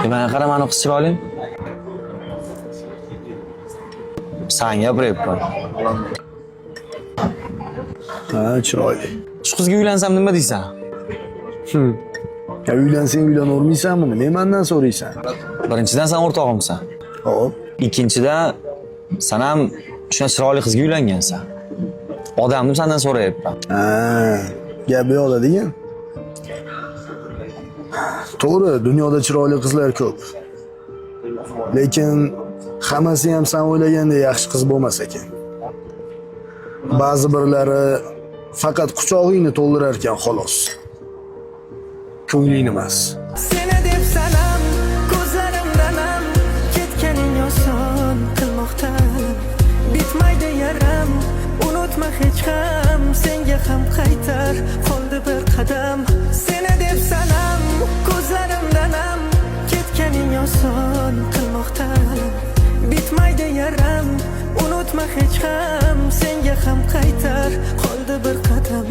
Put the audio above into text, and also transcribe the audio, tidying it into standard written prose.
Manga qara, mani qiz chiroyli. San gapiryapman. Ha, chiroyli. Shu qizga uylansam nima deysan? Ya uylansang uylanavermaysanmi? Nima mandan so'raysan? Birinchidan, san o'rtog'imsan. Hop. Ikkinchidan, san ham shunday chiroyli qizga uylangansan. Odamni sandan so'rayapman. Ha, gap bu yoqda degan. To'g'ri, dunyoda chiroyli qizlar ko'p. Lekin hammasi ham san o'ylagandek yaxshi qiz bo'lmas ekan. Ba'zi birlari faqat quchog'ingni to'ldirar ekan xolos. Ko'nglingni emas. Seni deb sanam ko'zlarimdan ham ketganing oson qilmoqda. Bitmaydi yaram, unutma hech ham, senga ham qaytar qoldi bir qadam. Seni deb sanam ko'zlarimdan ham ketganing oson qilmoqda. Bitmaydi yaram, unutma hech ham, senga ham qaytar qoldi bir qadam.